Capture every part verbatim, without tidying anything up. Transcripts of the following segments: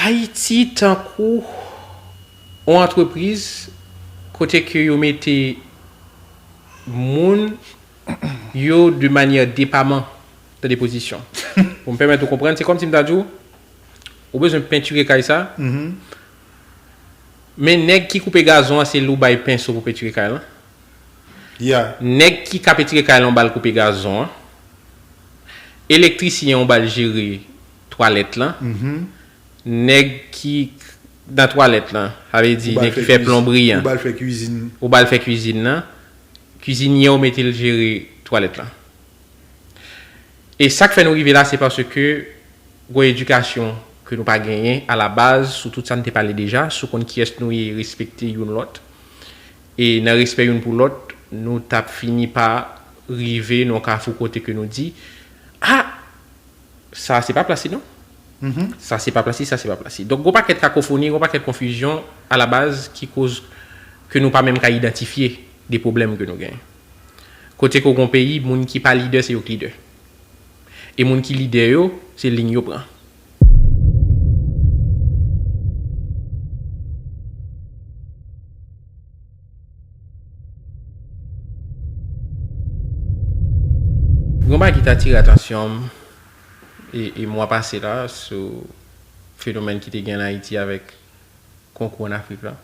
Ayiti tankou yon antrepriz kote ke yo mete moun yo de manyè depaman nan de pozisyon. Pou m pèmèt ou konprann, se kòmsi m ta di w, ou bezwen pentire kay sa, men nèg ki koupe gazon an, se li w bay penso pou pentire kay lan. Nèg ki ka pentire kay lan, w ba l koupe gazon an. Elektrisyen an, w ba l jere twalèt lan. Nèg ki nan twalèt lan, sa vle di nèg ki fè plonbri an, ou ba l fè kwizin nan. Kwizinye an, w mete l jere twalèt lan. E sa k fè nou rive la, se paske gon edikasyon ke nou pa genyen alabaz sou tout sa n te pale deja, sou konn kiyès nou ye, respekte youn lòt. E nan respè youn pou lòt, nou t ap fini pa rive nan yon kafou kote ke nou di, a, sa se pa plas li non. Sa se pa plas li, sa se pa plas li. Donk, gon pakèt kakofoni, gon pakèt konfizyon alabaz ki koz ke nou pa menm ka idantifye de pwoblèm ke nou genyen. Kote ke w gon peyi, moun ki pa lidè, se yo k lidè. E moun ki lidè yo, se liy yo pran. Gon bagay ki t atire atansyon m e, e mwa pase la sou fenomèn ki te gen an Ayiti avèk konkou an Afrik la,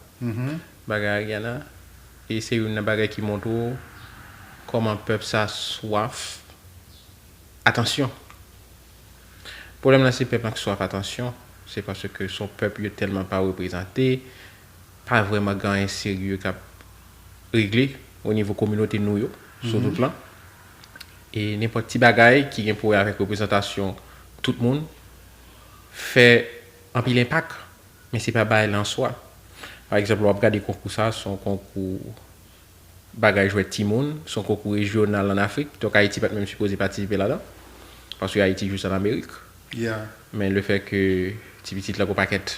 bagay Ariana, e se youn nan bagay ki montre w kòman pèp sa swaf atansyon. Pwoblèm nan se pèp lan ki swaf atansyon, se paske se yon pèp yo tèlman pa reprezante, pa vrèman gen anyen serye k ap regle o nivo kominote nou yo, sou tout plan. E nenpòt ti bagay ki gen pou wè avèk reprezantasyon tout moun fè anpil enpak, men se pa bagay la an swa. Pa egzanp, lè w ap gade konkou sa, se yon konkou bagay jwèt timoun, se yon konkou rejyonal ann Afrik, donk Ayiti pa t menm sipoze patisipe ladan, paske Ayiti jis ann Amerik. Men lefètke ti pitit la gon pakèt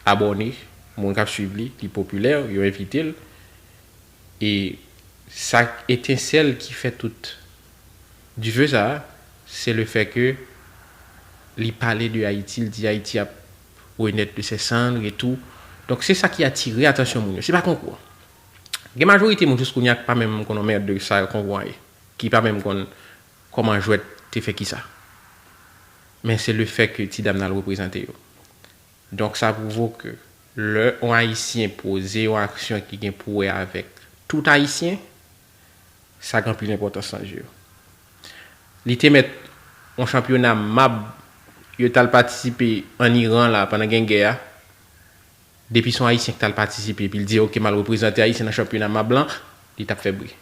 abòne, moun k ap swiv li, li popilè, yo envite l, e sa etensèl ki fè tout dife sa a, se lefètke li pale de Ayiti, li di Ayiti ap renaître de ses cendres et tout. Donk, se sa ki atire atansyon moun yo. Se pa konkou an. Gen majorite moun jis kounye a ki pa menm konn yon mèd de sa konkou an ye, ki pa menm konn kòman jwèt te fè kisa. Men se lefètke ti dam nan al reprezante yo. Donk, sa pwouve ke lè yon Ayisyen poze yon aksyon ki gen pou wè avèk tout Ayisyen, sa gen anpil enpòtans nan je yo. Li te mèt yon chanpyona mab, yo t al patisipe ann Iran la, pandan gen gè a. Depi se yon Ayisyen ki t al patisipe, epi l di, "Oke, m al reprezante Ayisyen nan chanpyona mab lan," li t ap fè bri.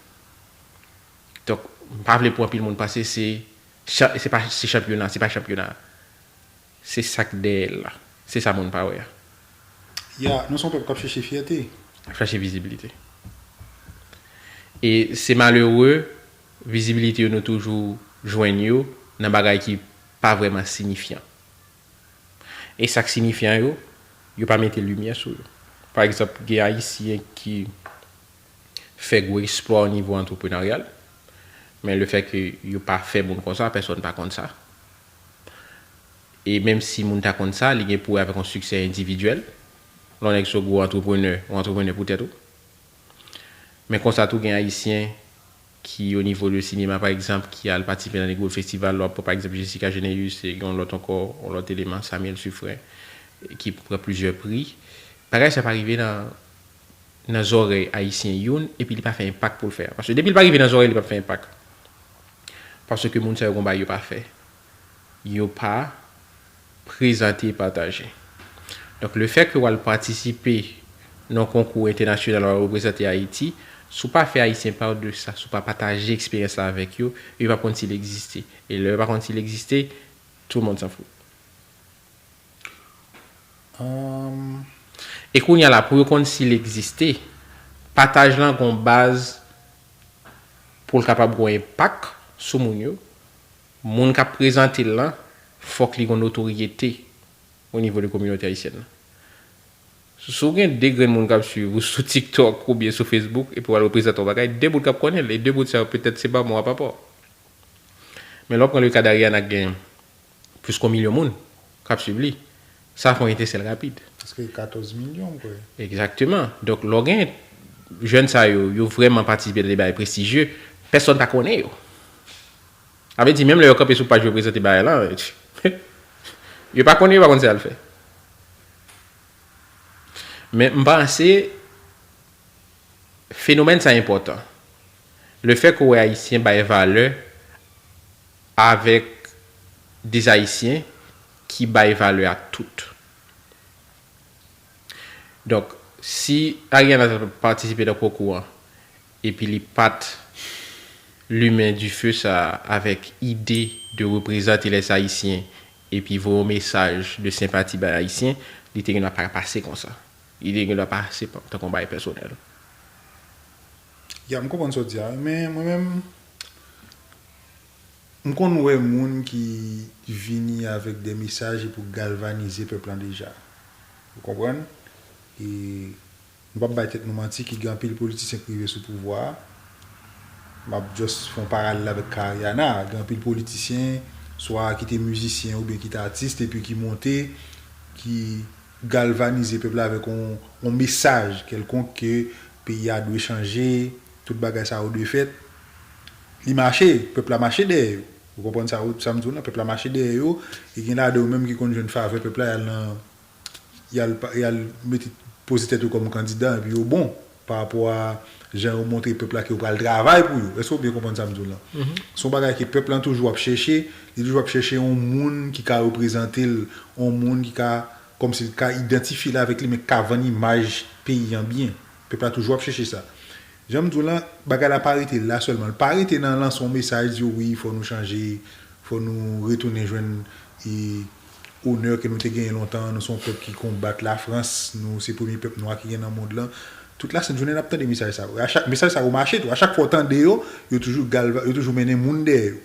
Donk, m pa vle pou anpil moun panse se, se pa, se chanpyona, se pa chanpyona. Se sa k dèyè l la. Se sa moun pa wè a. Ya, nou se yon pèp k ap chèche fyète. Ap chache vizibilite. E se malere, vizibilite yo nou toujou jwenn yo nan bagay ki pa vrèman siyifyan. E sa k siyifyan yo, yo pa mete limyè sou yo. Pa egzanp, gen Ayisyen ki fè gwo eksplwa o nivo antreprenaryal, men lefètke yo pa fè moun konsa, pèsonn pa konn sa. E menm si moun ta konn sa, li gen pou wè avèk yon siksè endividyèl. Lè yon nèg se yon gwo antreprenè, yon antreprenè pou tèt ou. Men konsa tou gen Ayisyen ki o nivo de sinema, pa egzanp, ki al patisipe nan de gwo festival, lè w ap pran, pa egzanp, Jessica Généus, e gen yon lòt ankò, yon lòt eleman, Samuel Suffren, ki pran plizyè pri. Bagay sa pa rive nan, nan zòrèy Ayisyen youn, epi li pa fè enpak pou l fè a. Paske depi l pa rive nan zòrèy, li p ap fè enpak. Paske moun sa yo gon bagay yo pa fè. Yo pa prezante e pataje. Donk, lefètke w al patisipe nan yon konkou entènasyonal, w al reprezante Ayiti, si w pa fè Ayisyen pa de sa, si w pa pataje eksperyans la avèk yo, yo p ap konn si l egziste. E lè yo pa konn si l egziste, tout moun s'en fout. E kounye a la, pou yo konn si l egziste, pataj lan gon baz pou l kapab gon enpak sou moun yo. Moun k ap prezante l lan, fòk li gon notoryete o nivo de kominote ayisyèn nan. Si w gen de grenn moun k ap swiv ou sou TikTok oubyen sou Facebook, epi w al reprezante yon bagay, de moun k ap konnen l, e de moun sa yo, petèt, se pa mwen, a pa pa w. Men lè w pran le ka d Ariana k gen plis ke yon milyon moun k ap swiv li, Sa fè yon etensèl rapid. Paske katòz milyon, m kwè. Egzakteman. Donk, lè w gen jèn sa yo, yo vrèman patisipe nan de bagay prestijye, pèsonn pa konnen yo. Sa vle di, menm lè yo kanpe sou paj yo prezante bagay la, yo pa konnen, yo pa konn sa y al fè. Men m panse fenomèn sa enpòtan. Lefèt ke w wè Ayisyen bay valè avèk de Ayisyen ki bay valè a tout. Donk, si Ariana ta patisipe nan konkou an, epi li pa t limen dife sa avèk ide de reprezante lè Ayisyen, epi voye yon mesaj de senpati bay Ayisyen, li te gen dwa pa pase konsa. Li te gen dwa pase tankou yon bagay pèsonèl. Ya, m konprann sa w di a, men mwen menm, m konn wè moun ki vini avèk de mesaj pou galvanize pèp lan deja. Ou konprann? E nou p ap bay tèt nou manti ki gen anpil politisyen ki rive sou pouvwa a. M ap just fè yon paralèl avèk ka Ariana. Gen anpil politisyen, swa ki te mizisyen oubyen ki te atis, epi ki monte, ki galvanize pèp la avèk yon, yon mesaj kèlkonk ke peyi a dwe chanje, tout bagay sa yo dwe fèt. Li mache, pèp la mache dèyè yo. Ou konprann sa, sa m di w lan, pèp la mache dèyè yo, e gen ladan yo menm ki konn jwenn favè pèp la, y al nan, y al, y al mete, poze tèt yo kòm kandida, epi yo bon, pa rapò a jan yo montre pèp la ke yo pral travay pou yo. Èske w byen konprann sa m di w lan? Se yon bagay ke pèp lan toujou ap chèche, li toujou ap chèche yon moun ki ka reprezante l, yon moun ki ka, kòmsi l ka idantifye l avèk li, men ki ka vann imaj peyi an byen. Pèp la toujou ap chèche sa. Jan m di w lan, bagay la pa rete la sèlman. L pa rete nan lanse yon mesaj, di wi, fò nou chanje, fò nou retounen jwenn e, onè ke nou te genyen lontan, nou se yon pèp ki konbat Lafrans, nou se premye pèp nwa ki gen nan mond lan. Tout lasent jounen n ap tande mesaj sa yo. E a chak, mesaj sa yo mache tou. A chak fwa w tande yo, yo toujou galva, yo toujou mennen moun dèyè yo.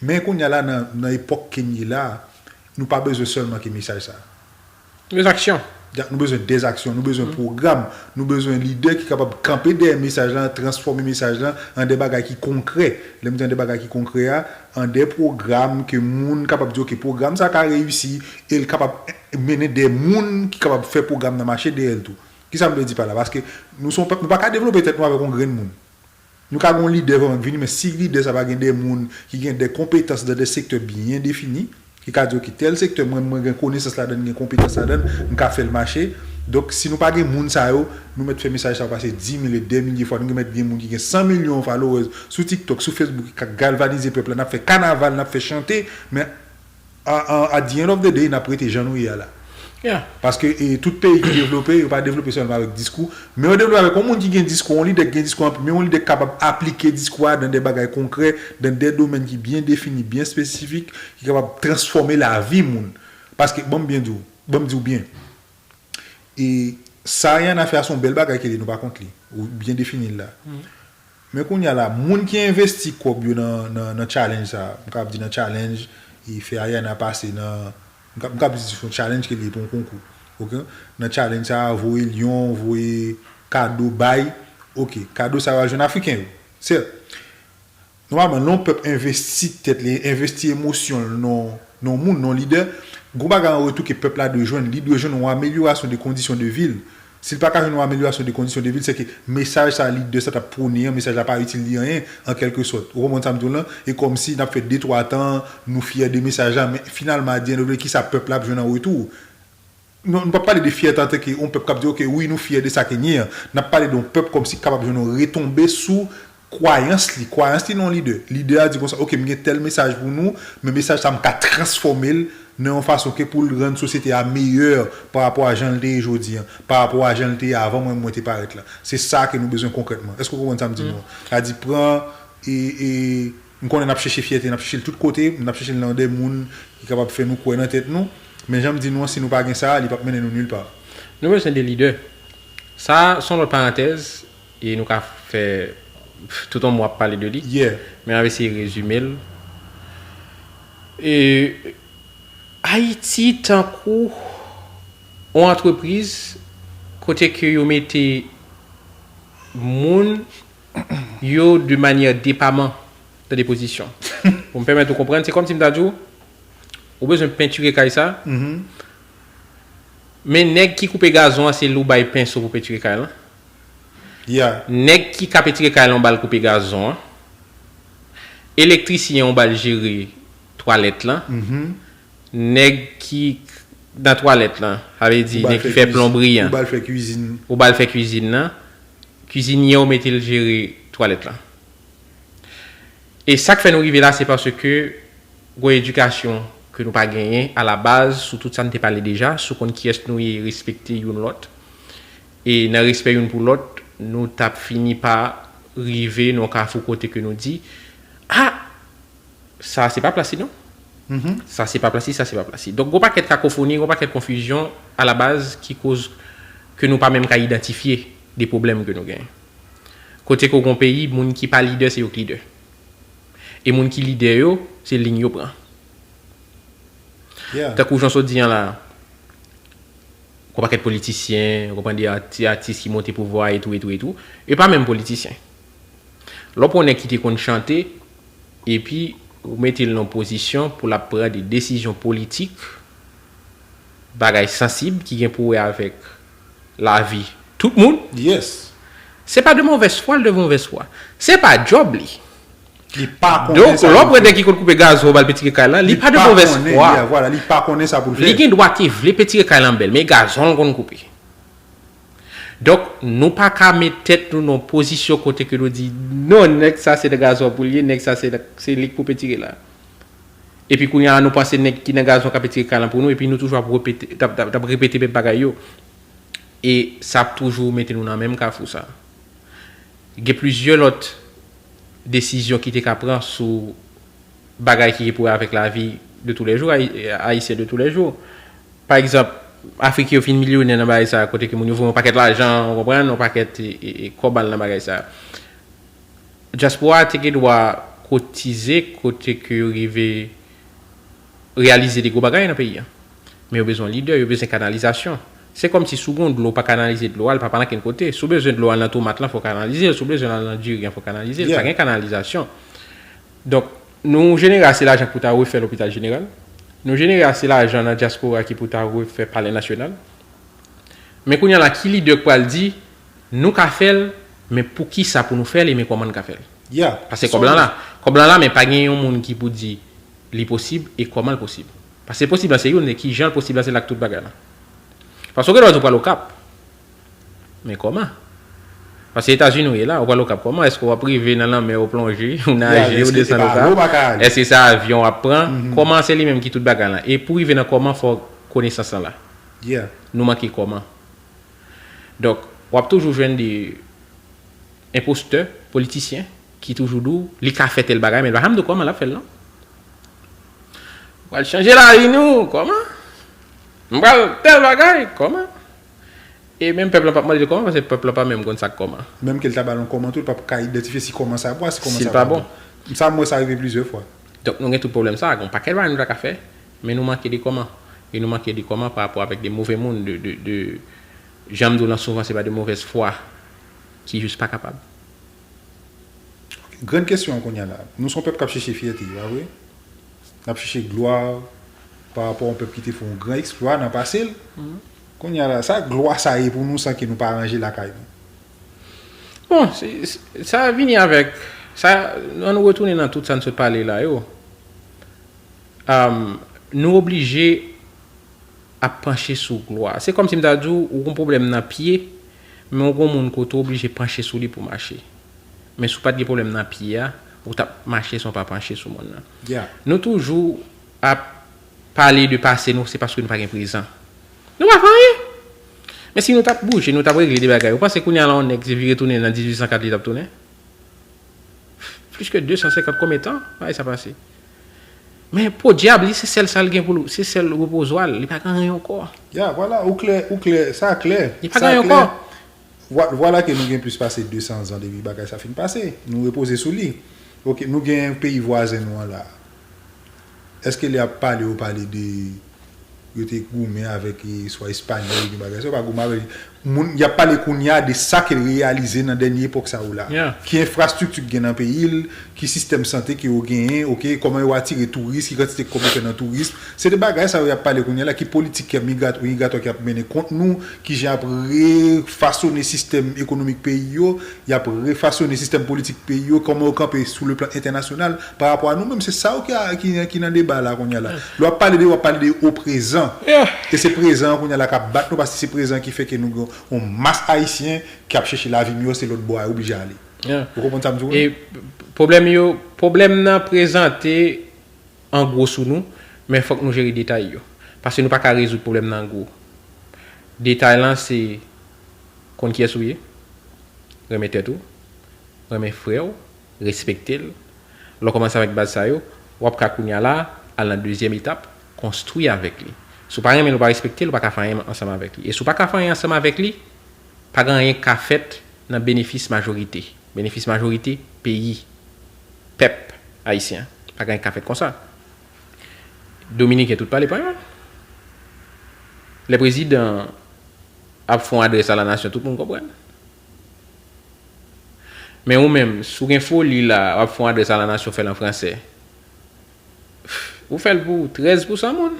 Men kounye a la, nan, nan epòk ke n ye la, nou pa bezwen sèlman ke mesaj sa. Nou bezwen aksyon. Ya, nou bezwen dèzaksyon, nou bezwen pwogram, nou bezwen lidè ki kapab kanpe dèyè mesaj lan, transfòme mesaj lan an de bagay ki konkrè. Lè m di an de bagay ki konkrè a, an de pwogram ke moun kapab di, oke, pwogram sa ka reyisi e l kapab mennen de moun ki kapab fè pwogram nan mache dèyè l tou. Kisa m vle di pa la? Paske nou se yon pèp, nou pa ka devlope tèt nou avèk yon grenn moun. Nou ka gen yon lidè vrèman ki vini, men si lidè sa pa gen de moun ki gen de konpetans dan de sektè byen defini, ki ka di, oke, tèl sektè, mwen, mwen gen konesans ladan, gen konpetans ladan, m ka fè l mache. Donk, si nou pa gen moun sa yo, nou mèt fè mesaj sa yo pase di mil e de milye fwa, nou gen mèt gen moun ki gen san milyon followers sou TikTok, sou Facebook, ki ka galvanize pèp la, n ap fè kanaval, n ap fè chante, men a, a, at the end of the day, n ap rete jan nou ye a la. Yeah. Paske e, tout peyi ki devlope, yo pa devlope sèlman avèk diskou, men yo devlope avèk yon moun ki gen diskou, yon lidè ki gen diskou anpil, men yon lidè ki kapab aplike diskou a dan de bagay konkrè, dan de domèn ki byen defini, byen espesifik, ki kapab transfòme lavi moun. Paske, ban m byen di w, ban m di w byen, e sa Ariana fè a se yon bèl bagay ke li, nou pa kont li. Ou byen defini l la. Men kounye a la, moun ki envesti kòb yo nan, nan, nan challenge sa, m kapab di nan challenge, e fè Ariana pase nan, m ka, m kapab di se yon challenge ke li ye pou yon konkou. Oke? Nan challenge sa, voye lyon, voye kado, bay. Oke, kado sa yo al jwenn Afriken yo. Sè, nòmalman, lè yon pèp envesti tèt li, envesti emosyon l nan, nan moun, nan lidè, gon bagay an retou ke pèp la dwe jwenn, li dwe jwenn yon amelyorasyon de kondisyon de vi l. Si l pa ka jwenn yon amelyorasyon de kondisyon de vi l, se ke mesaj sa lidè sa t ap pwone an, mesaj la pa itil li anyen, an kèlke sòt. Ou konprann sa m di w lan? E kòmsi n ap fè de twa tan, nou fyè de mesaj la, men finalman, at the end of the day, kisa pèp la ap jwenn an retou? Non, nou p ap pale de fyète antanke yon pèp k ap di, oke, wi, nou fyè de sa ke n ye an. N ap pale de yon pèp kòmsi k kapab jwenn yon retonbe sou kwayans li, kwayans li nan yon lidè. Lidè a di konsa, oke, m gen tèl mesaj pou nou, men mesaj sa m ka transfòme l nan yon fason ke pou l rann sosyete a meyè pa rapò a jan l te ye jodi an, pa rapò a jan l te ye avan mwen, mwen te parèt la. Se sa ke nou bezwen konkrètman. Èske w konprann sa m di nou an? Sa di pran e, e, m konnen n ap chèche fyète, n ap chèche l tout kote, n ap chèche l nan de moun ki kapab fè nou kwè nan tèt nou. Men jan m di nou an, si nou pa gen sa, li p ap mennen nou nil pa. Nou bezwen de lidè. Sa, se yon lòt parantèz, e nou ka fè tout yon mwa ap pale de li. Yeah. Men n ap eseye rezime l. E Ayiti tankou yon antrepriz kote ke yo mete moun yo de manyè depaman nan de pozisyon. Pou m pèmèt ou konprann, se kòmsi m ta di w, ou bezwen pentire kay sa, Men nèg ki koupe gazon an, se li w bay penso pou petire kay lan. Yeah. Nèg ki ka petire kay lan, w ba l koupe gazon an. Elektrisyen an, w ba l jere twalèt lan. Nèg ki nan twalèt lan, sa vle di nèg ki fè plonbri an. Ou ba l fè kwizin. Ou ba l fè kwizin nan. Kwizinye an, ou mete l jere twalèt lan. E sa k fè nou rive la, se paske gon edikasyon ke nou pa genyen alabaz sou tout sa n te pale deja, sou konn kiyès nou ye, respekte youn lòt. E nan respè youn pou lòt, nou t ap fini pa rive nan yon kafou kote ke nou di, a, sa se pa plas li non. Sa se pa plas li, sa se pa plas li. Donk, gon pakèt kakofoni, gon pakèt konfizyon alabaz ki koz ke nou pa menm ka idantifye de pwoblèm ke nou genyen. Kote ke w gon peyi, moun ki pa lidè, se yo k lidè. E moun ki lidè yo, se liy yo pran. Yeah. Tankou jan w sot di an la, gon pakèt politisyen, ou konprann, de ati-, atis ki monte pouvwa e tou, e tou, e tou. E pa menm politisyen. Lè w pran yon nèg ki te konn chante, epi ou mete l nan pozisyon pou l ap pran de desizyon politik, bagay sansib ki gen pou wè avèk lavi tout moun, Yes. se pa de movèz fwa l de movèz fwa. Se pa djòb li. Li pa konnen Donk, sa lè w pou l pran fè. Nèg ki konn koupe gazon, ou ba l petire kay lan, li pa de pa movèz konnen, fwa. Yeah, voilà, li pa konnen sa pou l Li fè. Gen dwa te vle petire kay lan bèl, men gazon l konn koupe. Donk, nou pa ka met tèt nou nan pozisyon kote ke nou di, non, nèg sa se nan gazon pou l ye, nèg sa se, se li k pou petire la. Epi kounye a, nou panse nèg ki nan gazon ka petire kay lan pou nou, epi nou toujou ap repete, t ap, t ap, t ap repete menm bagay yo. E sa ap toujou mete nou nan menm kafou sa. Gen plizyè lòt desizyon ki te ka pran sou bagay ki gen pou wè avèk lavi de toulèjou, ayi-, ayisyen de toulèjou. Pa egzanp, Afrik yo fin milyonè nan bagay sa, kote ke moun yo voye yon pakèt lajan, ou konprann, yon pakèt e, e, e kòb al nan bagay sa. Dyaspora a te gen dwa kotize kote ke yo rive reyalize de gwo bagay nan peyi a. Men yo bezwen lidè, yo bezwen kanalizasyon. Se kòmsi si w gen dlo, w pa kanalize dlo a, l pa pral ankenn kote. Si w bezwen dlo al nan tomat lan, fò w kanalize l. Si w bezwen al nan diri an, fò w kanalize l. Pa Yeah. Gen kanalizasyon. Donk, nou jenere ase lajan pou ta refè lopital jeneral. Nou jenere ase lajan nan dyaspora ki pou ta refè palè nasyonal. Men kounye a la, ki lidè k pral di, nou ka fè l, men poukisa pou nou fè l, e men kòman n ka fè l? Yeah. Paske kòb lan la, kòb lan la, men pa gen yon moun ki pou di li posib e kòman l posib. Paske posib la se youn, e kijan l posib la se la k tout bagay la. Paske ou gen dwa di w pral Okap. Men kòman? Paske Etazini ou ye la, ou pral Okap kòman? Èske w ap rive nan lanmè, ou plonje, ou naje, ou desann Okap? Èske se avyon w ap pran? Kòman se li menm ki tout bagay la? E pou rive nan kòman, fò konesans lan la. Yeah. Nou manke kòman. Donk, w ap toujou jwenn de enpostè, politisyen, ki toujou di w, li ka fè tèl bagay, men l pa janm di w kòman l ap fè l, non. M pral chanje lavi nou, kòman? M pral tèl bagay, kòman? E menm pèp la p ap mande l kòman, paske pèp la pa menm konn sa k kòman. Menm ke l ta ba l yon kòman tou, l p ap ka idantifye si kòman sa bon, si kòman Si l sa pa pa bon. Bon. Sa m wè sa rive plizyè fwa. Donk, nou gen tout pwoblèm sa, gen yon pakèt bagay nou ta ka fè, men nou manke de kòman. E nou manke de kòman pa rapò avèk de move moun, de, de, de, jan m di w lan souvan, se pa de movèz fwa ki jis pa kapab. Grann kesyon an kounye a la. Nou se yon pèp k ap chèche fyète, pa vre? N ap chèche glwa pa rapò a yon pèp ki te fè yon gran eksplwa nan pase l. Kounye a la, sa glwa sa ye pou nou san ke nou pa ranje lakay nou? Bon, se, se, sa vini avèk, sa, ann nou retounen nan tout sa n sot pale la yo. Am, nou oblije ap panche sou glwa. Se kòmsi m ta di w, ou gon pwoblèm nan pye, men ou gon moun kote w oblije panche sou li pou mache. Men si w pa t gen pwoblèm nan pye a, ou t ap mache san w pa panche sou moun nan. Yeah. Nou toujou ap pale de pase nou, se paske nou pa gen prezan. Nou pa fè anyen. Men si nou t ap bouje, nou t ap regle de bagay. Ou panse kounye a la yon nèg se vire tounen nan dizuit san kat li t ap tounen? Plis ke de san senkant konbyen tan bagay sa pase? Men podyab, li se sèl sa l gen pou l, se sèl repozwa l, li pa gen anyen ankò. Ya, vwala, ou klè, ou klè, sa klè. Li pa Sa gen anyen klè. Ankò. Vwa- Vwala ke nou gen plis pase de san zan depi bagay sa fin pase. Nou repoze sou li. Ok, nou gen peyi vwazen nou an la. Èske lè y ap pale, yo pale de Yo te goumen avèk e, swa espanyòl oubyen bagay sa, yo pa goumen avèk moun, y ap pale kounye a de sa ke l reyalize nan dènye epòk sa yo la. Ki enfrastrikti k gen nan peyi l, ki sistèm sante ke yo genyen, oke, kòman yo atire touris, ki kantite kòb yo fè nan touris. Se de bagay sa yo y ap pale kounye a la, ki politik ke migra-, migratwa k ap mennen kont nou, ki jan y ap refasone sistèm ekonomik peyi yo, y ap refasone sistèm politik peyi yo, kòman yo kanpe sou le plan entènasyonal pa rapò a nou menm. Se sa yo ki, ki, ki nan deba la kounye a la. Lè w ap pale de, w ap pale de oprezan. E se prezan an kounye a la k ap bat nou, paske se prezan ki fè ke nou gen yon mas ayisyen k ap chèche lavi miyò, se lòt bò a yo oblije ale. Ou konprann sa m di w la? E pwoblèm yo, pwoblèm nan prezante an gwo sou nou, men fòk nou jere detay yo. Paske nou pa ka rezoud pwoblèm nan an gwo. Detay lan se konn kiyès ou ye, renmen tèt ou, renmen frè w, respekte l. Lè w kòmanse avèk baz sa yo, w ap ka kounye a la, al nan dezyèm etap, konstwi avèk li. Si w pa renmen l, ou pa respekte l, ou pa ka fè anyen ansanm avèk li. E si w pa ka fè anyen ansanm avèk li, pa gen anyen k ka fèt nan benefis majorite. Benefis majorite, peyi, pèp ayisyen. Pa gen anyen k ka fèt konsa. Dominiken tout pale panyòl. Lè prezidan ap fè yon adrès a la nasyon, tout moun konprann. Men ou menm, si w gen foli la, w ap fè yon adrès a la nasyon, fè l an fransè. Ou fè l pou trèz pousan moun.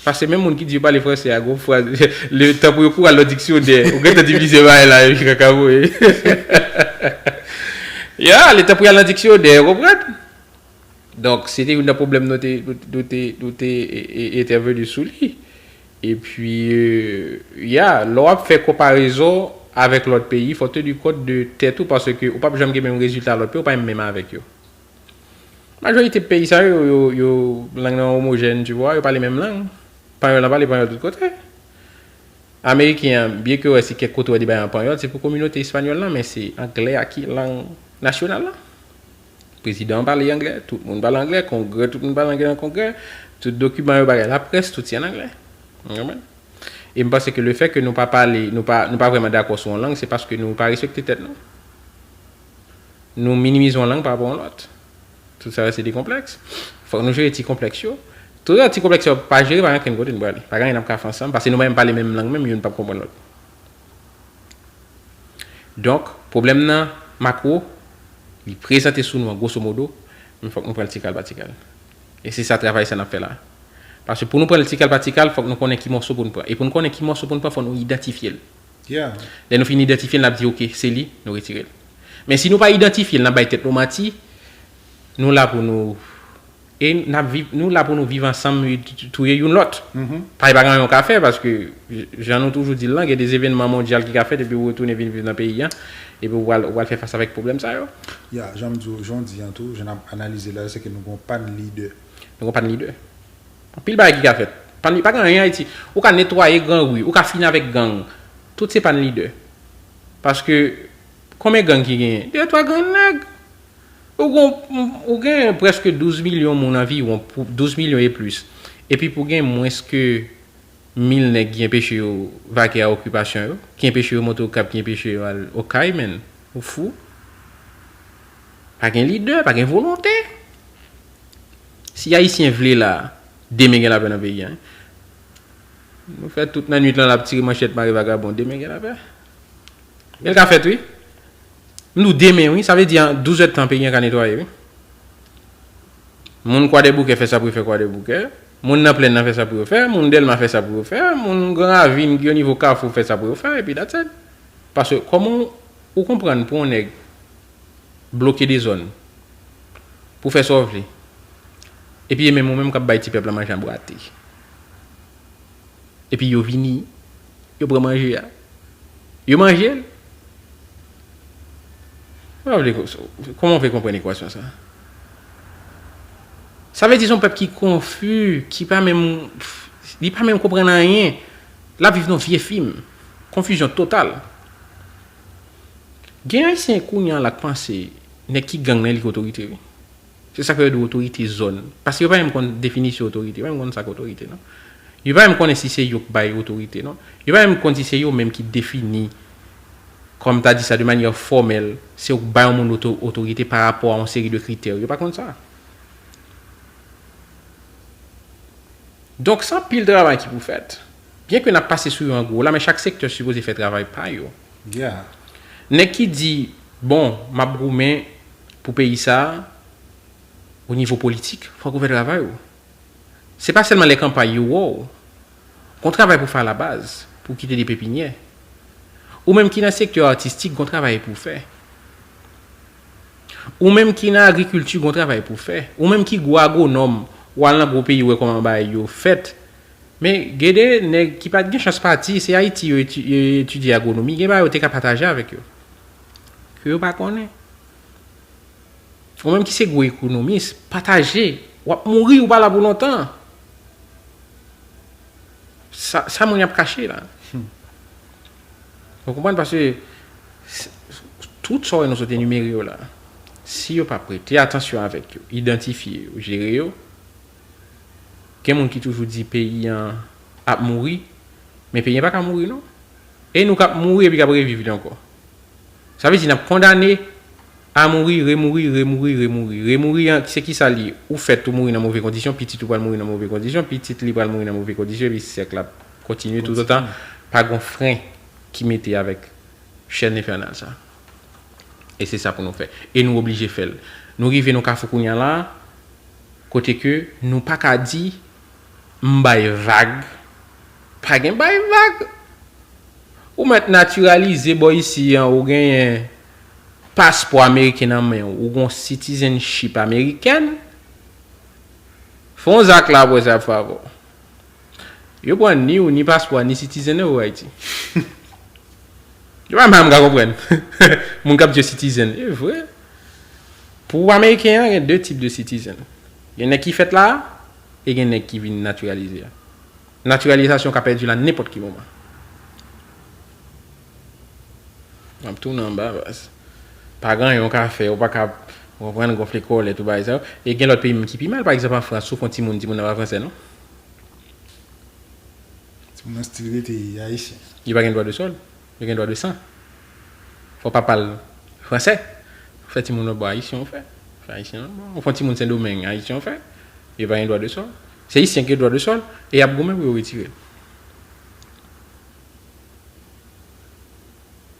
Paske menm moun ki di yo pale fransè a, gon fraz, le tan pou yo kouri al nan diksyonè, ou gentan divize bagay la, epi kaka voye. Ya, le tan pou y al nan diksyonè, ou konprann? Donk, se te youn nan pwoblèm nou te, nou te, nou te, nou te e, e, entèveni sou li. Epi, e, ya, lè w ap fè konparezon avèk lòt peyi, fò w teni kont de tèt ou, paske ou p ap janm gen menm rezilta lòt peyi, ou pa menm avèk yo. Majorite peyi sa yo, yo, yo, lang nan omojèn, tu vois, yo pale menm lang. Panyòl nan pale panyòl tout kote. Ameriken an, byen ke w wè se kèk kote w wè li bay an panyòl, se pou kominote espanyòl lan, men se anglè a ki lang nasyonal la. Prezidan an pale anglè, tout moun pale anglè, kongrè, tout moun pale anglè nan kongrè, tout dokiman yo, bagay laprès, tout se an anglè. Ou konprann? E m panse ke le fè ke nou pa pale, nou pa, nou pa vrèman dakò sou yon lang, se paske nou pa respekte tèt nou. Nou minimize yon lang pa rapò a yon lòt. Tout sa yo se de konplèks. Fòk nou jere ti konplèks yo. Tout ti konplèks yo pa jere, pa gen ankenn kote nou prale. Pa gen anyen n ap ka fè ansanm, paske nou pa menm pale menm lang menm, youn p ap konprann lòt. Donk, pwoblèm nan makwo, li prezante sou nou an gwoso modo, men fòk nou pran l ti kal pa ti kal. E se sa travay sa n ap fè la. Paske pou nou pran l ti kal pa ti kal, fòk nou konnen ki mòso pou nou pran. E pou nou konnen ki mòso pou nou pran, fòk nou idantifye l. Lè nou fin idantifye l, n ap di, oke, se li, nou retire l. Men si nou pa idantifye l, n ap bay tèt nou manti, nou la pou nou, e n ap viv, nou la pou nou viv ansanm, touye youn lòt. Pa, pa gen anyen w ka fè, paske jan nou toujou di l lan, gen de evènman mondyal ki ka fèt, epi ou retounen vin viv nan peyi an, epi ou pral, ou pral fè fas avèk pwoblèm sa yo. Ya, jan m di w, jan w di an tou, jan n ap analize la, se ke nou gon pàn lidè. Nou gon pàn lidè. Anpil bagay ki ka fèt. Pàn, pa gen anyen Ayiti. Ou ka netwaye gran ri, ou ka fini avèk gang. Tout se pàn lidè. Paske, konbyen gang ki genyen? De twa grenn nèg. Ou gon, ou gen prèske douz milyon moun anviwon, pou, douz milyon e plis. Epi pou gen mwens ke mil nèg ki enpeche yo vake a okipasyon yo, ki enpeche yo monte Okap, ki enpeche yo al Okay, menn. Ou fou? Pa gen lidè, pa gen volonte. Si Ayisyen vle la, demen gen lapè nan peyi a, wi. Nou fè tout nan nwit lan, l ap tire manchèt, mare vagabon, demen gen lapè. E l ka fèt, wi. M di w demen, wi, sa vle di an douz èdtan peyi an ka netwaye, wi. Moun Kwadèboukè fè sa pou yo fè Kwadèboukè. Moun nan Plèn nan fè sa pou yo fè. Moun Dèlma fè sa pou yo fè. Moun Gran Ravin ki o nivo Kafou fè sa pou yo fè. Epi that's it. Paske kòman ou konprann pou yon nèg bloke de zòn pou fè sa w vle, epi e menm ou menm k ap bay ti pèp la manje anbwate. Epi yo vini, yo pran manje a, yo manje l. Mwen pa vle ko-, kòman w vle konprann ekwasyon sa? Sa vle di se yon pèp ki konfi, ki pa menm, li pa menm konprann anyen. L ap viv nan vye fim. Konfizyon total. Gen Ayisyen kounye a la k panse nèg ki gang nan li k otorite, wi. Se sa k fè yo di w otorite zòn. Paske yo pa menm konn definisyon otorite, yo pa menm konn sa k otorite, non. Yo pa menm konnen si se yo k bay otorite, non. Yo pa menm konn si se yo menm ki defini kòm ta di sa de manyè fòmèl, se yo k bay yon moun oto-, otorite pa rapò a yon seri de kritè. Yo pa konn sa. Donk, se anpil travay ki pou fèt. Byen ke n ap pase sou yo an gwo la, men chak sektè sipoze fè travay pa yo. Yeah. Nèg ki di, bon, m ap goumen pou peyi sa a, o nivo politik, fòk ou fè travay ou. Se pa sèlman lè kanpay yo wè w. Gon travay pou fè alabaz, pou kite de pepinyè. Ou menm ki nan sektè atistik, gon travay pou fè. Ou menm ki nan agrikilti, gon travay pou fè. Ou menm ki gwo agwonòm, w al nan gwo peyi, w wè kòman bagay yo fèt. Men, gen de nèg ki pa t gen chans pati, se Ayiti yo eti- yo etidye agwonomi, gen bagay yo te ka pataje avèk yo. Ke yo pa konnen. Ou menm ki se gwo ekonomis, pataje. W ap mouri, ou pa la pou lontan. Sa, sa moun y ap kache la. Ou konprann? Paske s- tout sa w wè nou sot enimere yo la, si yo pa prete atansyon avèk yo, idantifye yo, jere yo, gen moun ki toujou di peyi an ap mouri, men peyi an pa ka mouri non. E nou k ap mouri epi k ap reviv li ankò. Sa vle di n ap kondane a mouri, remouri, remouri, remouri. Remouri an, se kisa l ye? Ou fèt, ou mouri nan move kondisyon, pitit ou pral mouri nan move kondisyon, pitit li pral mouri nan move kondisyon, epi sèk la ap kontinye toutotan pa gon fren ki mete avèk chèn enfènal sa. E se sa pou nou fè. E nou oblije fè l. Nou rive nan kafou kounye a la, kote ke nou pa ka di m bay vag. Pa gen bay vag. Ou mèt natiralize bò isi an, ou genyen paspò ameriken nan men w, ou gon citizenship amerikèn. Fè yon zak la apre sa ap fè avè w. Yo pran ni ou, ni paspò a, ni citizen ou Ayiti. Yo pa menm ka konprann. Moun k ap di yo citizen. E vre. Pou ameriken an, gen de tip de citizen. Gen nèg ki fèt la, e gen nèg ki vin natiralize a. Natiralizasyon ka pèdi la nenpòt ki moman. W ap tounen anba, baz. Pa gen anyen w ka fè, ou pa ka konprann, gonfle kòlèt ou bagay sa yo. E gen lòt peyi menm ki pi mal, pa egzanp an Frans, si w fè yon timoun, timoun nan pa fransè non. Timoun nan still rete ayisyen. Li pa gen dwa de sòl, li gen dwa de san. Fò papa l fransè. Ou fè timoun lòtbò ayisyen ou fè. Fè ayisyen lòtbò. Ou fè yon timoun Sendomeng, ayisyen ou fè. Li pa gen dwa de sòl. Se ayisyen ki gen dwa de sòl, e y ap goumen pou yo retire l.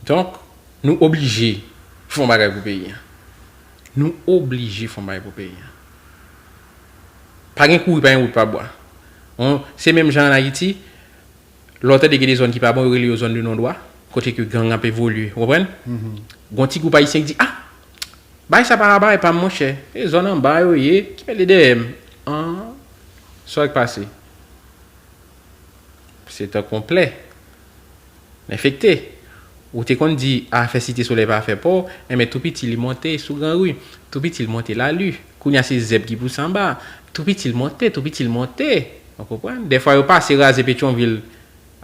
Donk, nou oblije fè yon bagay pou peyi an. Nou oblije fè yon bagay pou peyi an. Pa gen kouri, pa gen wout pa bwa. Bon, se menm jan an Ayiti, lè w tande gen de zòn ki pa bon, yo rele yo zòn de non dwa, kote ke gang ap evolye, ou konprann? Gon ti gwoup ayisyen ki di, ah, bay sa pa bagay pa m, monchè. E zòn anba yo ye, ki mele dèyè m. An, sa k pase? Se tankou yon plè. Enfekte. Ou te konn di afè Site Solèy pa fè pa w, enben tou piti li monte sou Gran Ri. Tou piti li monte Lali. Kounye a se zèb ki pouse anba. Tou piti li monte, tou piti li monte. Ou konprann? Dèfwa yo pase raze Petyonvil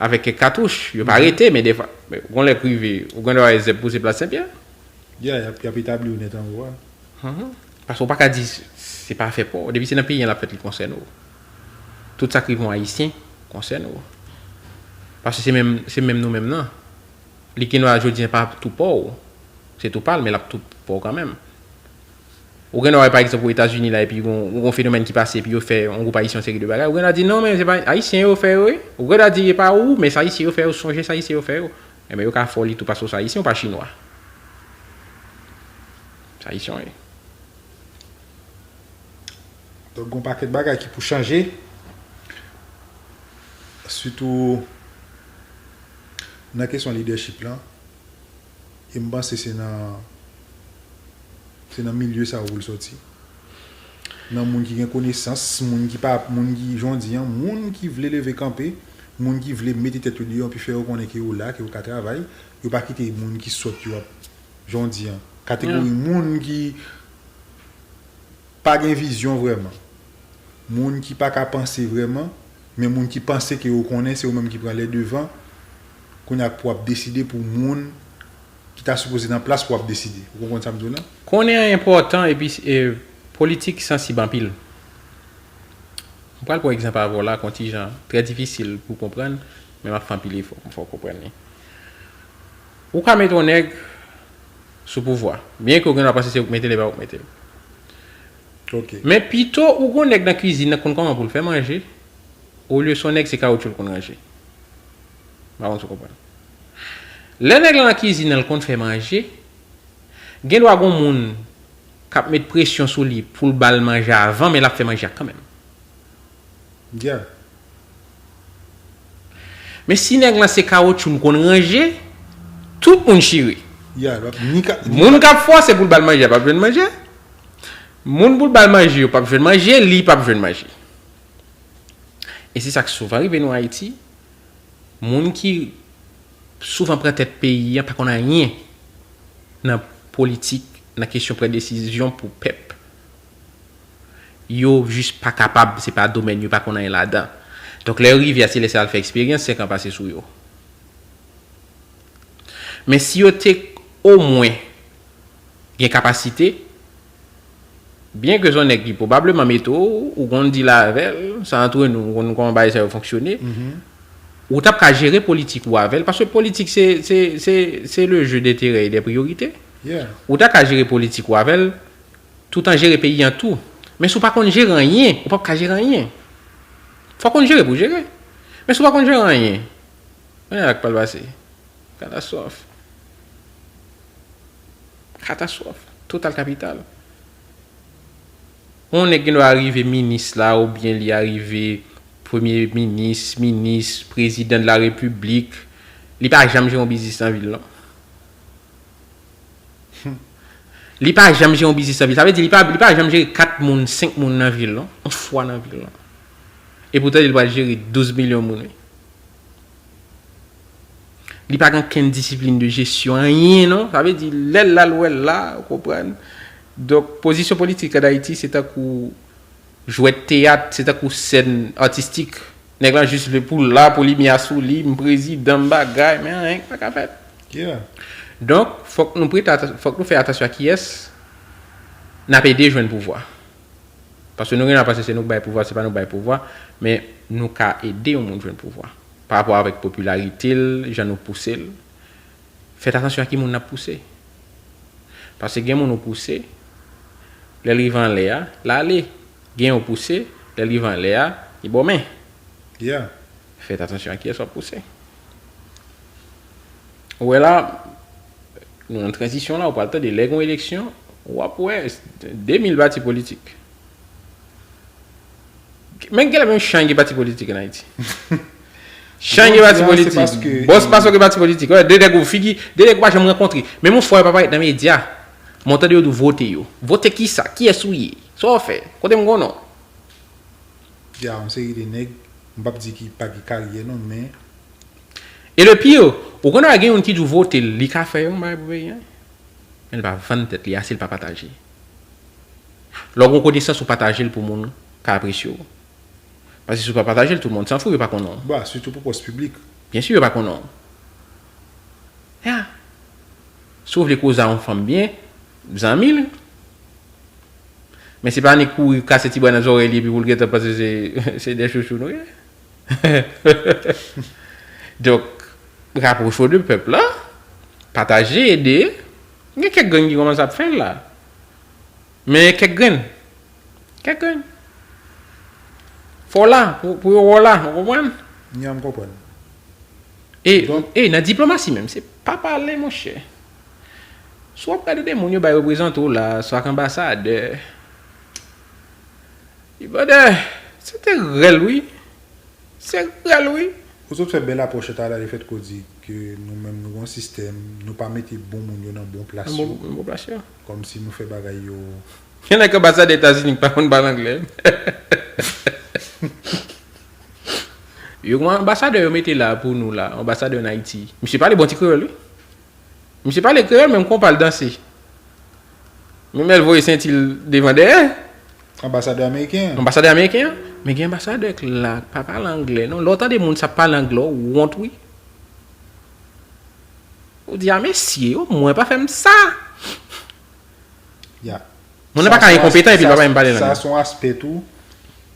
avèk kèk katouch. Yo pa rete, men dèfwa, men gon lè k rive, ou gen dwa wè zèb pouse Plas Senpyè. Ya, y ap, y ap etabli yo nèt anwo a. Paske w pa ka di se pa afè pa w. Depi se nan peyi an l ap fèt, li konsène w. Tout sa k rive yon Ayisyen konsène w. Paske se menm, se menm nou menm nan. Li gen dwa jodi an pa tou pa w. Se tou pa l, men l ap tou pa w kanmenm. Ou gen dwa wè, pa egzanp, Ozetazini la, epi gon, gon fenomèn ki pase, epi yo fè yon gwoup Ayisyen yon seri de bagay. Ou gen dwa di, non, men se pa Ayisyen yo fè yo, wi. Ou gen dwa di, e pa ou, men se Ayisyen yo fè yo, sonje se Ayisyen yo fè yo. Enben, yo ka fè w li tou paske w se Ayisyen, ou pa Chinwa. Se Ayisyen w ye. Donk, gon pakèt bagay ki pou chanje. Sitou nan kesyon lidèchip lan. E m panse se nan se nan milye sa yo pou l soti. Nan moun ki gen konesans, moun ki pa, moun ki, jan w di an, moun ki vle leve kanpe, moun ki vle mete tèt yo deyò, epi fè yo konnen ke yo la, ke yo ka travay, yo pa kite moun ki sòt yo ap, jan w di an, kategori moun ki pa gen vizyon vrèman. Moun ki pa ka panse vrèman, men moun ki panse ke yo konnen, se yo menm ki pran lè devan, kounye a pou ap deside pou moun ki ta sipoze nan plas pou ap deside. Ou konprann sa m di w lan? Konnen an enpòtan epi e, politik sansib anpil. M pral pran egzanp avè w la, kontijan trè difisil pou konprann, men m ap fè anpil efò pou fè w konprann li. Ou ka mete yon nèg sou pouvwa. Byen ke w gen dwa panse se ou k mete l, e pa ou k mete l. Ok. Men pito ou gon nèg nan kwizin nan k konn kòman pou l fè manje, Olye se yon nèg, se kawotchou l konn ranje. M pa konn si w konprann. Lè nèg la nan kizin nan, l konn fè manje, gen dwa gen yon moun k ap met presyon sou li pou l ba l manje avan, men l ap fè manje a kanmenm. Yeah. Men si nèg lan se kawotchou l konn ranje, tout moun chire. Yeah, l ap ni ka, ni Moun k ap fòse pou l ba l manje a p ap jwenn manje. Moun pou l ba l manje yo p ap jwenn manje, li p ap jwenn manje. E se sa k souvan rive nou Ayiti. Moun ki souvan pran tèt peyi an pa konn anyen nan politik, nan kesyon pran desizyon pou pèp. Yo jis pa kapab, se pa domèn yo, pa konn anyen ladan. Donk lè yo rive a, se lè sa al fè eksperyans, senk an pase sou yo. Men si yo te omwen gen kapasite, byen ke se yon nèg ki pwobableman mete w, ou konn deal avè l, sa antre nou, ou konn kòman bagay sa yo fonksyone, ou t ap ka jere politik ou avè l, paske politik se, se, se, se le jeu d'intérêt et des priorités. Yeah. Ou ta ka jere politik ou avè l, tout an jere peyi an tou. Men si w pa konn jere anyen, ou p ap ka jere anyen. Fò w konn jere pou w jere. Men si w pa konn jere anyen, men sa k pral pase. Katastwòf. Katastwòf. Total kapital. Yon nèg gen dwa rive minis la, oubyen li a rive premye minis, minis, prezidan de la repiblik, li pa janm jere yon biznis nan vil non. Li pa janm jere yon biznis nan vil. Sa vle di li pa, li pa janm jere kat moun, senk moun nan vil non. Yon fwa nan vil non. E poutan li pral jere douz milyon moun wi. Li pa gen okenn disiplin de jesyon, anyen non. Sa vle di lè l la l wè l la, ou konprann. Donk pozisyon politik an Ayiti se tankou jwèt teyat, se tankou sèn atistik. Nèg lan jis vle pou l la, pou limyè sou li, m prezidan, m bagay, men anyen pa ka fèt. Yeah. Donk fòk nou prete, fòk nou fè atansyon a kiyès n ap ede jwenn pouvwa. Paske nou gen dwa panse se nou k bay pouvwa, se pa nou k bay pouvwa, men nou ka ede yon moun jwenn pouvwa. Pa rapò avèk popilarite l, jan nou pouse l. Fèt atansyon a ki moun n ap pouse. Paske gen moun ou pouse, lè l rive anlè a, l ale. Gen yon pouse, lè l rive anlè a, li ba w men. Yeah. Fèt atansyon a kiyès w ap pouse. Ou wè la, nou nan tranzisyon la, ou pral tande lè gen yon eleksyon, w ap wè de mil pati politik. Men genlè menm chan gen pati politik an Ayiti. Chan gen pati politik. Bòs Mason gen pati politik. Wè, de nèg ou figi, de nèg ou pa janm rankontre. Menm yon fwa yo pa parèt nan medya. Men w tande yo di w vote yo. Vote kisa? Kiyès ou ye? Sa w fè? Kote m gen w non? Ya, yon seri de nèg, m p ap di ki pa gen karyè non, men E le pire, ou konn wè gen youn ki di w vote l, li ka fè yon bagay pou peyi a. Men li pa vann tèt li ase, li pa pataje. Lè w gen yon konesans ou pataje l pou moun ka apresye w. Paske si w pa pataje l, tout moun sanfou, yo pa konnen w. Ba, sitou pou pòs piblik. Byen si yo pa konnen w. Ya. Si w vle koze a yon fanm byen, zanmi l. Men se pa annik kouri kase ti bwa nan zòrèy li epi pou l gentan panse se, se de chouchou nou ye. Donk, rapwoche w de pèp la, pataje, ede. Gen kèk grenn ki kòmanse ap fè l la. Men kèk grenn. Kèk grenn. Fò w la, pou, pou yo wè w la, ou konprann? Ya, m konprann. E, e nan diplomasi menm, se pa pale, monchè. Si w ap gade de moun yo bay reprezante w la, swa k anbasadè. Li brother, se te rèl wi. Se rèl wi. Ou sot fè bèl apwòch talè, lefèt ke w di ke nou menm nou gen yon sistèm, nou pa mete bon moun yo nan bon plas yo. Nan bon plas yo. Kòmsi nou fè bagay yo. Gen nèg anbasadè Etazini ki pa konn pale anglè. Yo gen yon anbasadè yo mete la pou nou la, anbasadè an Ayiti. Misye pale bon ti kreyòl wi. Misye pale kreyòl menm kon pral danse. Menm lè l voye senti l devan dèyè. Anbasadè ameriken an. Anbasadè ameriken an. Men gen anbasadè k la k pa pale anglè non. Lè w tande moun sa ap pale anglè, w wont wi. Ou di a mesye, omwen pa fè m sa. Ya. Moun nan pa ka enkonpetan epi l pa menm pale lang. Sa se yon aspè tou.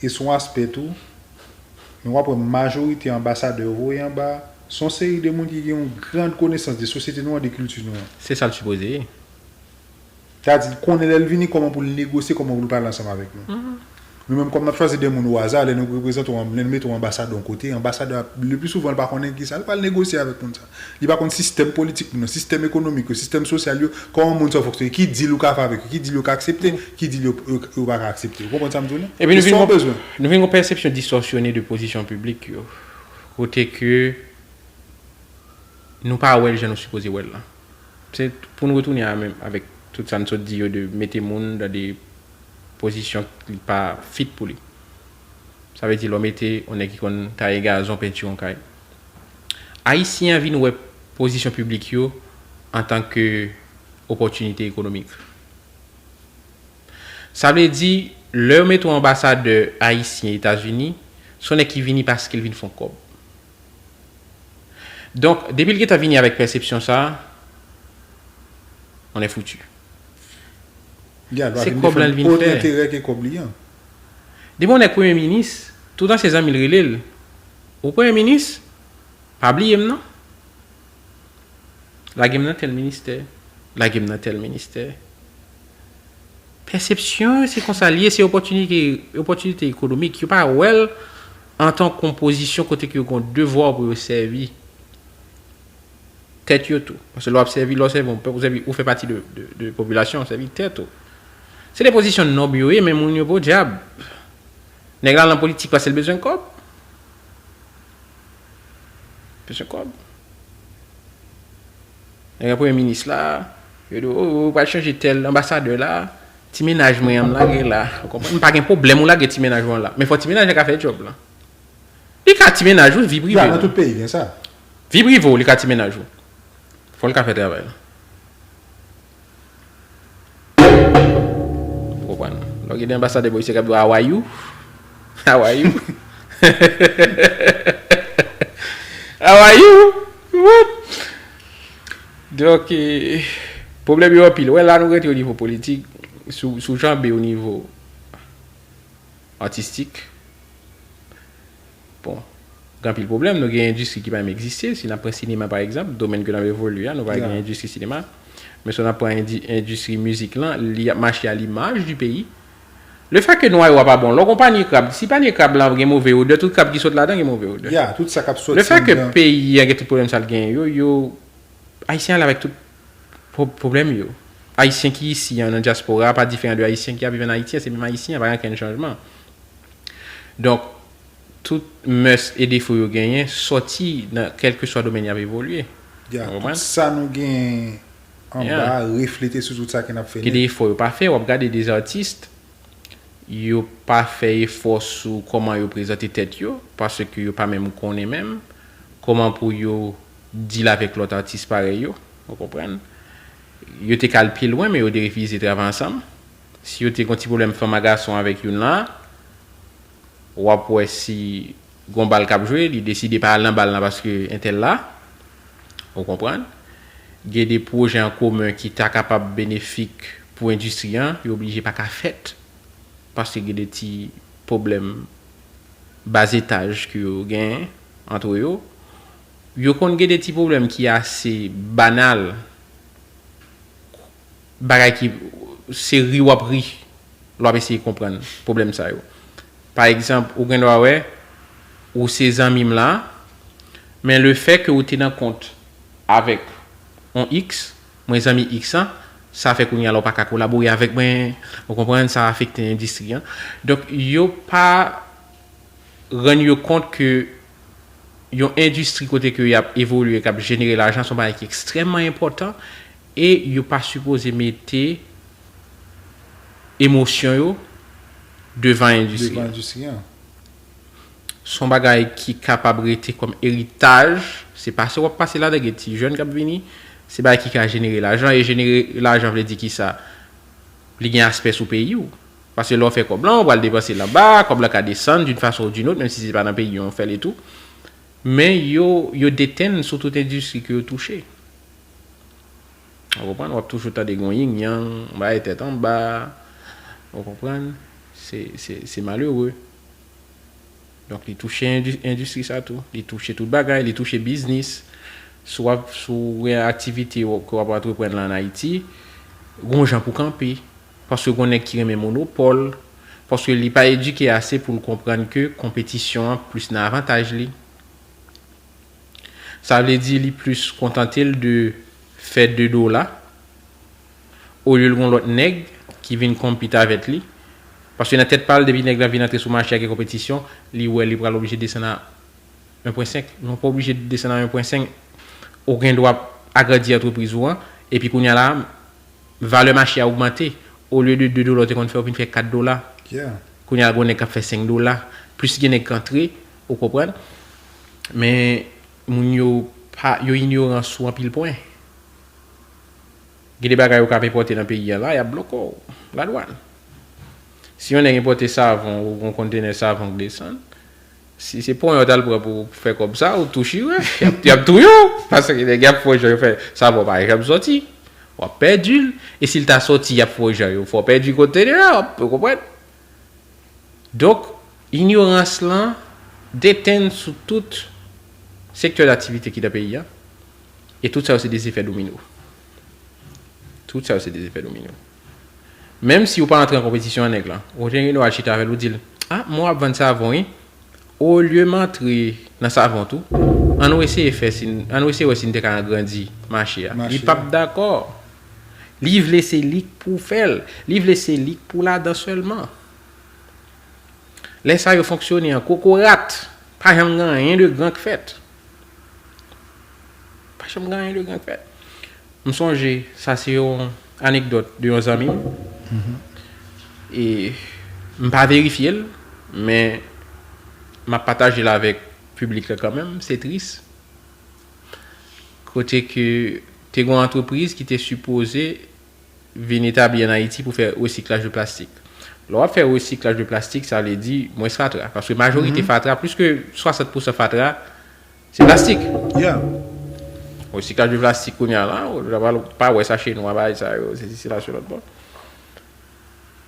E se yon aspè tou. Men w ap wè majorite anbasadè yo voye anba, se yon seri de moun ki gen yon grand konesans de sosyete nou an, de kilti nou an. Se sa l sipoze ye. Sa di, l konnen lè l vini kòman pou l negosye, kòman pou l pale ansanm avèk nou. Nou menm, kòm n ap chwazi de moun o aza, lè nou reprezante w, lè nou mete w anbasadè yon kote, anbasadè a, le pli souvan, li pa konnen ki sa li pral negosye avèk moun sa. Li pa konn sistèm politik moun nan, sistèm ekonomik yo, sistèm sosyal yo, kòman moun sa yo fonksyone, ki deal ou ka fè avèk yo, ki deal yo ka aksepte, ki deal yo, yo, yo pa ka aksepte. Ou konprann sa m di w la? Epi nou vin gon, nou vin gon pèsepsyon distòsyone de pozisyon piblik yo, kote ke nou pa wè l jan nou sipoze wè l la. Se pou nou retounen a menm avèk tout sa n sot di yo de mete moun nan de pozisyon ki pa fit pou li. Sa vle di lè w mete yon nèg ki konn taye gazon, penti yon kay. Ayisyen an vin wè pozisyon piblik yo antanke opòtinite ekonomik. Sa vle di, lè yo mete yon anbasadè ayisyen Etazini, se yon nèg ki vini paske l vin fè yon kòb. Donk, depi l gentan vini avèk pèsepsyon sa a, on est foutu. Se kòb la l vin fè. Enterè ke kòb li an. Depi yon nèg premye minis, tout ansyen zanmi l rele l. Ou premye minis? Pa bliye m non. Lage m nan tèl ministè. Lage m nan tèl ministè. Pèsepsyon, se konsa l ye, se opòtinite, opòtinite ekonomik. Yo pa wè l antanke yon pozisyon kote ke yo gen yon devwa pou yo sèvi tèt yo tou. Paske lè w ap sèvi, lè w sèvi yon pèp, ou sèvi, ou fè pati de, de, de popilasyon, ou sèvi tèt ou. Se de pozisyon nòb yo ye, men moun yo podyab. Nèg la nan politik paske l bezwen kòb. Bezwen kòb. Nèg la premye minis la, yo di, "Oh, ou pral chanje tèl anbasadè la, ti mennaj mwen an m lage la." Ou konprann? M pa gen pwoblèm ou lage ti mennaj ou an la. Men fò ti mennaj la ka fè djòb la. Li ka ti mennaj ou, vi prive. Ya, nan tout peyi gen sa. Vi prive w, li ka ti mennaj ou. Fò l ka fè travay la. Ou konprann? Lè w gen de anbasadè bò isit k ap di w, "How are you? How are you? How are you? What?" Donk, eh, pwoblèm yo anpil. Wè, la nou rete o nivo politik, sou, sou janbe o nivo atistik. Bon, gen anpil pwoblèm. Nou gen endistri ki pa menm egziste. Si n ap pran sinema, pa egzanp, domèn ke n ap evolye a, nou pa gen endistri sinema. Men si n ap pran endi-, endistri mizik lan, li ap mache a limaj di peyi. Le fè ke nwa yo a pa bon, lè w gon panye krab, si panye krab lan gen move odè, tout krab ki sot ladan gen move odè. Ya, tout sa k ap soti anndan. Le fè ke peyi an gen tout pwoblèm sa l genyen yo, yo, Ayisyen ale avèk tout pwo-, pwoblèm yo. Ayisyen ki isi an nan dyaspora a pa diferan de Ayisyen ki ap viv ann Ayiti an, se menm Ayisyen an, pa gen okenn chanjman. Donk, tout mès e defo yo genyen sòti nan kèlkeswa domèn y ap evolye. Ya, tout sa nou genyen anba a reflete sou tout sa ke n ap fè nèt. Gen de efò yo pa fè, w ap gade de atis, yo pa fè efò sou kòman yo prezante tèt yo, paske yo pa menm konnen menm kòman pou yo deal avèk lòt atis parèy yo, ou konprann? Yo te ka al pi lwen, men yo te refize travay ansanm. Si yo te gen yon ti pwoblèm fanm a gason avèk youn la, w ap wè si gon bal k ap jwe, li deside pa al nan bal lan paske entèl la, ou konprann? Gen de pwojè an komen ki ta kapab benefik pou endistri an, yo oblije pa ka fèt. Paske gen de ti pwoblèm bazetaj ke yo genyen antre yo. Yo konn gen de ti pwoblèm ki ase banal, bagay ki se ri w ap ri lè w ap eseye konprann pwoblèm sa yo. Pa egzanp, ou gen dwa wè, ou se zanmi m la, men le fè ke ou te nan kont avèk yon X, mwen zanmi X lan, sa fè kounye a la w pa ka kolabore avèk mwen, ou konprann, sa afekte endistri an. Donk, yo pa rann yo kont ke yon endistri kote ke y ap evolye, k ap jenere lajan, se yon bagay ki ekstrèmman enpòtan, e yo pa sipoze mete emosyon yo devan endistri an. Devan endistri an. Se yon bagay ki kapab rete kòm eritaj, se pase w ap pase ladan, gen ti jèn k ap vini, se bagay ki ka jenere lajan, e jenere lajan vle di ki sa? Li gen aspè sou peyi w. Paske lè w fè kòb lan, ou pral depanse l anba, kòb lan ka desann d'une façon ou d'une autre, menm si se pa nan peyi w fè l e tou. Men yo, yo detenn sou tout endistri ke yo touche. Ou konprann? W ap toujou tande gon yin yang, yon bagay tèt anba. Ou konprann? Se, se, se malere. Donk, li touche endi-, endistri sa tou. Li touche tout bagay, li touche biznis. Si w ap, si w gen aktivite w, ke w ap antreprann la ann Ayiti, gon jan pou kanpe. Paske gon nèg ki renmen monopòl, Paske li pa edike ase pou l konprann ke konpetisyon an plis nan avantaj li. Sa vle di li plis kontante l de fè de dola, olye l gon lòt nèg ki vin konpit avèk li. Paske nan tèt pa l, depi nèg la vin antre sou mache a gen konpetisyon, li wè li pral oblije desann a en pwen senk. Non, w pa oblije desann a en pwen senk. Ou gen dwa agrandi antrepriz ou an. Epi kounye a la, valè mache a ogmante. Olye de de dola ou te konn fè, ou vin fè kat dola. Kounye a la, gon nèg k ap fè senk dola. Plis gen nèg k antre, ou konprann? Men, moun yo pa, yo inyoran sou anpil pwen. Gen de bagay ou ka ap enpòte nan peyi a la, y ap bloke w ladwàn. Si yon nèg enpòte savon, ou gon kontenè savon k desann, si se ponyèt w t al pran pou fè kòb sa, ou tou chire, y ap, y ap touye w. Paske nèg y ap fè w jan yo fè savon pa janm sòti. W ap pèdi l. E si l ta sòti, y ap fè w jan yo fè w pèdi kontenè a, w ap, ou konprann? Donk, inyorans lan detenn sou tout sektè daktivite ki nan peyi a. E tout sa yo se de zefè domino. Tout sa yo se de zefè domino. Menm si ou pa antre an konpetisyon ak nèg la, ou gen dwa al chita avè l, ou di l, "Ah, mwen w ap vann savon, wi. Olye m antre nan savon tou, ann nou eseye fè si n, ann nou eseye wè si n te ka agrandi mache a." Li p ap dakò. Li vle se li k pou fè l. Li vle se li k pou ladan sèlman. Lè sa yo fonksyone an kokorat, pa janm gen anyen de gran k fèt. Pa janm gen anyen de gran k fèt. M sonje, sa se yon anekdòt de yon zanmi m. E m pa verifye l, men m ap pataje l avèk piblik la kanmenm. Se tris. Kote ke te gen yon antrepriz ki te sipoze vin etabli ann Ayiti pou fè resiklaj de plastik. Lè w ap fè resiklaj de plastik, sa vle di mwens fatra. Paske majorite fatra, plis ke swasant pousan fatra, se plastik. Resiklaj de plastik kounye a la, ou pa wè sache nwa, bagay sa yo, sesi, sela, se lòt bò.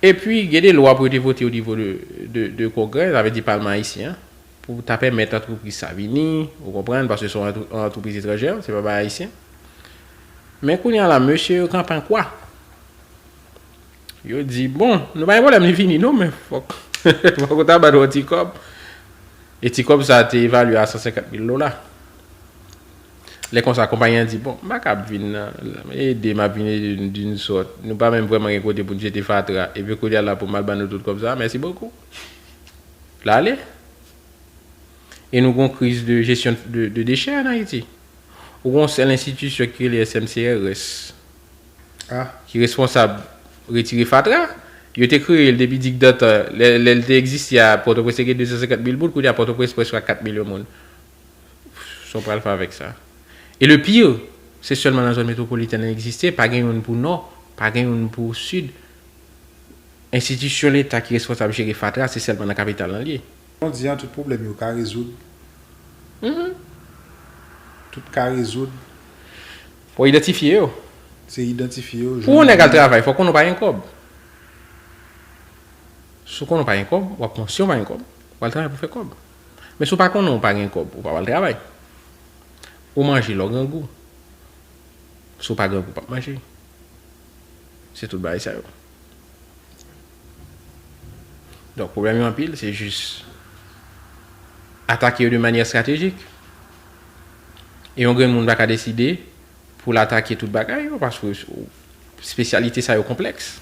Epi, gen de lwa pou yo te vote o nivo de, de, de Kongrè, sa vle di Palman ayisyen an, pou ta pèmèt antrepriz sa vini, ou konprann, paske se yon antre-, antrepriz etranjè, se pa bay ayisyen. Men kounye a la, mesye yo kanpe an kwa. Yo di, bon, nou pa gen pwoblèm li vini non, men fòk, fòk ou ta ban nou yon ti kòb. E ti kòb sa a te evalye a san senkant mil dola. Lè konsa, konpayi an di, bon, m pa kab vin nan, ede m ap vin ede nou d'une sorte. Nou pa menm vrèman gen kote pou n jete fatra. Epi kounye a la pou m al ban nou tout kòb sa a, mèsi bokou. L ale. E nou gon kriz de jesyon de, de dechè ann Ayiti. Ou gon sèl enstitisyon ki rele S M C R S, ki responsab retire fatra. Yo te kreye l depi digdantan, lè, lè l te egziste a Pòtoprens, te gen de san senkant mil moun, kounye a Pòtoprens prèske a kat milyon moun. Sa w pral fè avèk sa? E le pire, se sèlman nan zòn metwopolitèn li egziste, pa gen youn pou Nò, pa gen youn pou Sid. Enstitisyon Leta ki responsab jere fatra, se sèlman nan kapital lan l ye. Kondi an, tout pwoblèm yo ka rezoud. Tout ka rezoud. Fò idantifye yo. Se idantifye yo. Pou yon nèg al travay, fò konnen w pa gen kòb. Si w konnen w pa gen kòb, w ap konsyan w pa gen kòb, w al travay pou fè kòb. Men si w pa konnen w pa gen kòb, ou pa pral travay. Ou manje lè w grangou. Si w pa grangou, w p ap manje. Se tout bagay sa yo. Donk, pwoblèm yo anpil, se jis atake yo de manyè estratejik. E yon grenn moun pa ka deside pou l atake tout bagay yo, paske espesyalite sa yo konplèks.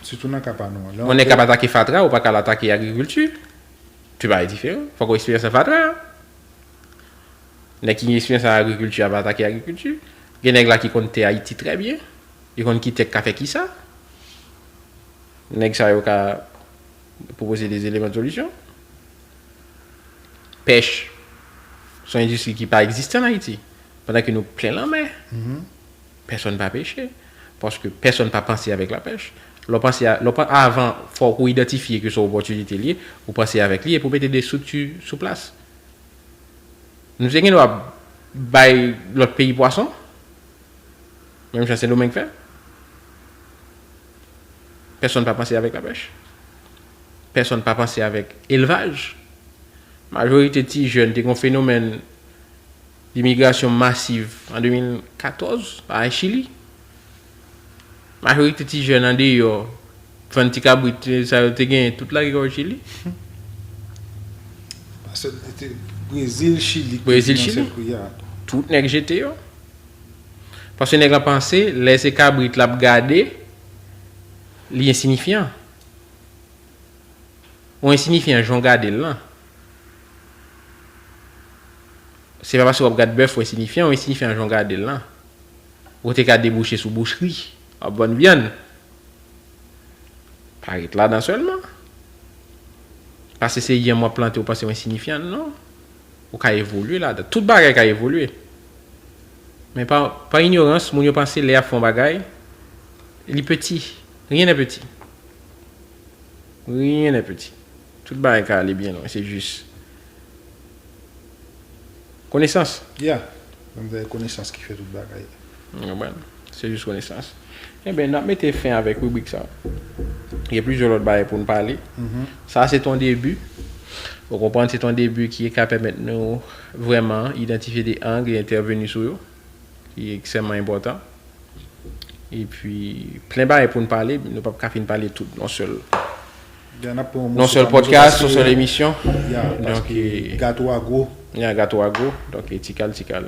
Sitou nan ka pa nou an. Yon nèg k ap atake fatra, ou pa ka al atake agrikilti. Se bagay diferan. Fòk ou eksperyans nan fatra. Nèg ki gen eksperyans nan agrikilti ap atake agrikilti. Gen nèg la ki konn tè Ayiti trè byen. Yo konn ki tè k ka fè kisa. Nèg sa yo ka pwopoze de eleman de solisyon. Pèch, se yon endistri ki pa egziste ann Ayiti. Pandan ke nou plen lanmè. Pèsonn pa peche. Paske pèsonn pa panse avèk lapèch. Lè w panse a, lè w pa, avan, fòk ou idantifye ke se yon opòtinite li ye, ou panse avèk li epi ou mete de estrikti sou plas. Nou te gen dwa bay lòt peyi pwason, menm jan Sendomeng fè. Pèsonn pa panse avèk lapèch. Pèsonn pa panse avèk elvaj. Majorite ti jèn, te gen yon fenomèn imigrasyon masiv an de mil katòz, pa Chili. Majorite ti jèn andeyò Fann ti kabrit sa yo te genyen tout lari kò Chili. Paske te Brezil, Chili. Brezil, Chili. Tout nèg jete yo. Paske nèg la panse lè se kabrit l ap gade, li ensinifyan. Ou ensinifyan jan w gade l lan. Se pa paske w ap gad bèf ou ensinifyan, ou ensinifyan jan w gade l lan. Ou te ka debouche sou bouchri, w ap vann vyann. Pa ret ladan sèlman. Paske se yanm w ap plante ou panse w ensinifyan, non. Ou ka evolye ladan. Tout bagay ka evolye. Men pa, pa inyorans, moun yo panse lè y ap fè yon bagay, li peti. Rien n'est petit. Rien n'est petit. Tout bagay ka ale byen lwen, se jis konesans. Yeah. Konesans ki fè tout bagay. Ou konprann? Se jis konesans. Enben, n ap mete fen avèk ribrik sa. Gen plizyè lòt bagay pou n pale. Sa se ton debi. Ou konprann, se ton debi ki ka pèmèt nou vrèman idantifye de ang e entèveni sou yo, ki ekstrèmman enpòtan. Epi, plen bagay pou n pale, nou p ap ka fin pale tout nan sèl. Nan sèl podcast, nan sèl emisyon. Donk, gato a gwo. Ya, gato a gwo. Donk, tikal, tikal.